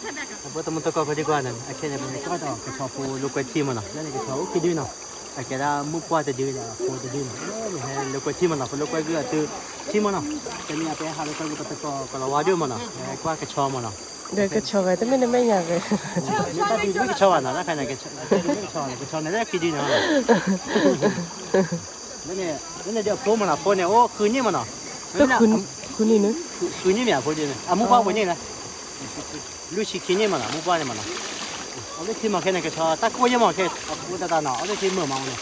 အဖိသမုၣ်သကိးဖိဒံကွၢ်န့ၣ် အခဲန့ၣ် ပမ့ၢ်ကွၢ်ဒီးကဆီဖိလိာ်ကွဲထံမ့ၢ်နီၤ, လၢန့ၣ်ကဆီအိၣ်ခံဒုနီၤ, အကဲဒၣ်မုၣ်ပှၢ်တဒုဒီးအဖိတဒုနီၤ, မ့ၢ်ဟဲလိာ်ကွဲထံမ့ၢ်နီၤ, ပလိာ်ကွဲဂုာ်အသုထံမ့ၢ်နီၤ, တနံၤအံၤပဟဲဟးလိာ်ကွဲဂုာ်ပသကိးကလီၤဝါဒိၣ်မ့ၢ်နီၤ, ကွၢ်ကဆီမ့ၢ်နီၤ, ဒီးကဆီဂၤတမ့ၢ်နမဲာ်ညါဂ့ၤ, မ့ၢ်တၢ်ဒုးတမ့ၢ်ကဆီဘၣ်နီၤ, တၢ်ခါန့ၣ် ကဆီန့ၣ် ကဆီန့ၣ်လၢခံဒုနီၤ လၢန့ၣ် လၢန့ၣ်ဒီးအဖိမ့ၢ်နီၤ, အဖိန့ၣ် အိၣ်ဃုနံၣ်မ့ၢ်နီၤ, ဃုနံၣ်မ့ၢ်အဖိဒ်န့ၣ်, အမုၣ်ပှၢ်ဝဲန့ၣ်လဲၣ်, လွံၢ်ဆံခံနံၣ်မ့ၢ်နီၤ, မုၣ်ပှၢ်န့ၣ်မ့ၢ်နီၤ, အဝဲသ့ၣ်ထံမ့ၢ်ခဲန့ၣ် ကဆီတၢ်ကိၢ်ယဲၢ်မ့ၢ်ခဲ အဖိတၢ်တၢ်နီၤ, အဝဲသ့ၣ်ထံမုာ်မးန့ၣ်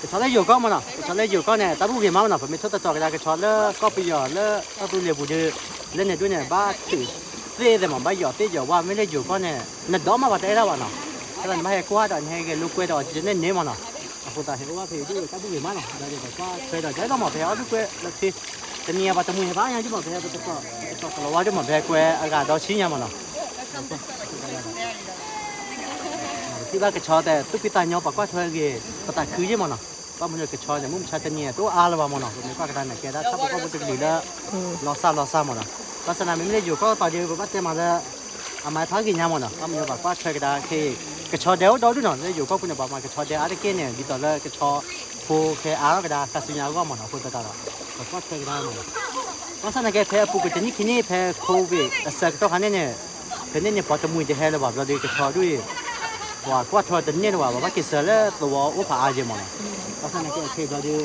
ကဆီလၢယိၤကီၢ်မ့ၢ်နီၤ, ကဆီလၢယိၤကီၢ်န့ၣ် တၢ်ဘူၣ်ဂ့ၤမးမ့ၢ်နီၤ, ပမ့ၢ်ထိၣ်သတြီၤကဒါကဆီလၢကီၢ်ပယီၤလၢကီၢ်သူလ့ၤပူၤဒီး လၢန့ၣ်ဒိၣ်န့ၣ် ဘၣ်ထုးသ့သ့မး, ဘၣ်ယီၤသ့ယီၤဝါ, မ့ၢ်လၢယိၤကီၢ်န့ၣ် နဒီမးပှၤတအဲၣ်ဒၣ်ဘၣ်နီၤ, ခဲလၢာ်နဘၣ်ဟဲကွၢ်ဒီး နဟဲဂဲၤလိာ်ကွဲဒီး ကန့ၢ်န့ၢ်မ့ၢ်နီၤ, အဃိသတးဟဲအိၣ်ဘၣ်ဖဲဒိၣ်တၢ်ဘူၣ်ဂ့ၤမးနီၤ, ဒီးပကွၢ်ထွဲဒီး ဒဲလီၤမး ပဟဲအီၣ်ဒုၣ်ကွဲလၢခ့, တနံၤအံၤပှၤတမှံၤဟဲဘၣ်ညါဒ်မး ပဟဲပသကိး ပသကိးကလီၤဝါဒိၣ်မး ပဟဲကွဲအဂၤဒီဆံညါမ့ၢ်နီၤ ပထံၣ်ဘၣ်ကဆီတဲ သူၣ်ဖှံသးညီ ပှၤကွၢ်ထွဲဂ့ၤ ပသးခုယ့ၢ်မ့ၢ်နီၤ, ဘၣ်မနုၤကဆီန့ၣ် မုၢ်မဆါတနံၤအံၤ တအိၣ်အါလၢၤဘၣ်မ့ၢ်နီၤ, ပမ့ၢ်ကွၢ်ကဒါန့ၣ် ကဲဒၣ်တၢ်ဖိကီၢ်ဖိတကလုာ်လၢ လီၤစၢ်လီၤစၢ်မ့ၢ်နီၤ, ဘၣ်ဆၣ်သနာ် မ့မ့ၢ်လၢယိၤကီၢ်သီဒီး ပဘၣ်တဲမးလၢ အမၤထီဂ့ၤညါမ့ၢ်နီၤ, ဘၣ်မနုၤပှၤကွၢ်ထွဲကဒါခဲအံၤ ကဆီဒဲအိၣ်ဒီဒူၣ်နီၤ, လၢယိၤကီၢ်ပူၤန့ၣ် ပှၤမၤကဆီဒဲအါတက့ၢ်န့ၣ် ဒ်သိးလၢကဆီဖိခဲအါထီၣ်ကဒါ ခါဆူညါအဂီၢ်မ့ၢ်နီၤ, အဃိသတးဒီး ပကွၢ်ထွဲကဒါမ့ၢ်နီၤ, ဘၣ်ဆၣ်သနာ်က့ ဖဲအပူၤကွံာ်တနံၣ်ခံနံၣ် ဖဲ COVID အဆၢကတီၢ်ခါန့ၣ်န့ၣ် ဖဲန့ၣ်န့ၣ် ပှၤတမှံၤတဟဲလၢၤဘၣ်ဘျီဒီး ကဆီဒုၣ်အံၤ ပှၤကွၢ်ထွဲတန့ၢ်လၢၤဘၣ်, ပှၤဘၣ်က့ၤစၢၤလၢသဝီအိၣ်ဖးအါယဲၢ်မ့ၢ်နီၤ, ဘၣ်ဆၣ်သနာ်က့ ခဲအံၤဘျီဒီး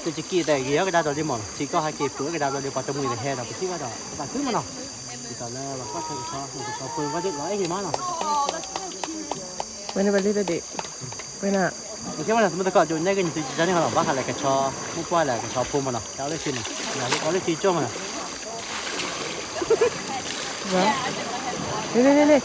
သုကက့ၤသးဂ့ၤအီၣ်ကဒါဘျီဒီးမ့ၢ်နီၤ, ထံကီၢ်ဟဲက့ၤပှဲၤကဒါဘျီဒီး ပှၤတမှံၤတဟဲဒီး ပထံၣ်ဘၣ်ဒီး ပသးခုမ့ၢ်နီၤ, ဒ်သိးလၢပှၤကွၢ်ထွဲကဆီ ကဆီဖိဝဲဒၣ်လီၤအဲၣ်ဂ့ၤမးနီၤ, ဝဲန့ၣ်ဘၣ်လံတဒံး, ဝဲနၤ, မ့ၢ်ကဲမ့ၢ်နီၤ သမုၣ်သကိး ဒိးနဲၣ်က့ၤနသုကန့ၣ်ဃီလီၤ, ဘၣ်ဃးလၢကဆီ မုၣ်ပှၢ်လၢကဆီဖိမ့ၢ်နီၤ, တၢ်အိၣ်လၢခံန့ၣ်, တၢ်အိၣ်လၢခံကၠိမ့ၢ်နီၤ, လ့လ့လ့လ့